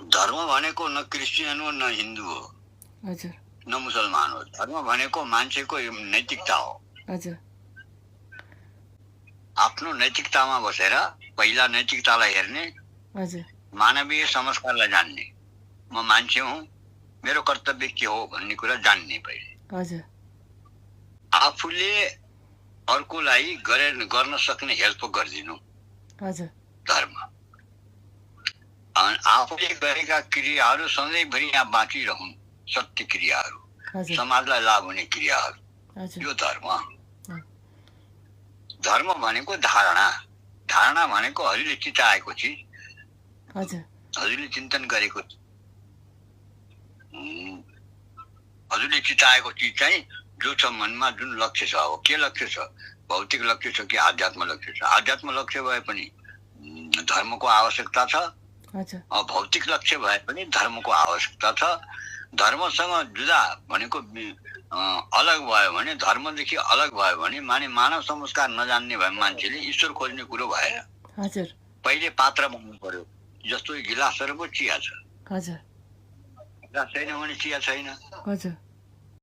धर्म भनेको न क्रिस्चियन हो न हिन्दू हो हजुर न मुसलमान हो। धर्म भनेको मान्छेको नैतिकता हो। हजुर आफ्नो नैतिकतामा बसेर पहिला नैतिकतालाई हेर्ने, हजुर मानवीय संस्कारलाई जान्ने, म मान्छे हुँ, मेरो कर्तव्य के हो भन्ने कुरा जान्ने पहिले। हजुर आफूले अर्कोलाई गर्न सक्ने हेल्प गरिदिनु हजुर धर्म। आफूले गरेका क्रियाहरू सधैँभरि यहाँ बाँचिरहन्, सत्य क्रियाहरू, हजुर समाजलाई लाभ हुने क्रियाहरू, हजुर यो धर्म। धर्म भनेको धारणा, धारणा भनेको हजुरले चिताएको चिज, हजुर हजुरले चिन्तन गरेको, हजुरले चिताएको चिज चाहिँ जो छ मनमा, जुन लक्ष्य छ। अब के लक्ष्य छ? भौतिक लक्ष्य छ कि आध्यात्म लक्ष्य छ? आध्यात्म लक्ष्य भए पनि धर्मको आवश्यकता छ, हजुर भौतिक लक्ष्य भए पनि धर्मको आवश्यकता छ। धर्मसँग जुदा भनेको अलग भयो भने, धर्मदेखि अलग भयो भने माने मानव संस्कार नजान्ने भए मान्छेले ईश्वर खोज्ने कुरो भएन। हजुर पहिले पात्र बन्नु पर्यो। जस्तो गिलासहरु पो चिया छ, हजुर गिलास छैन भने चिया छैन। हजुर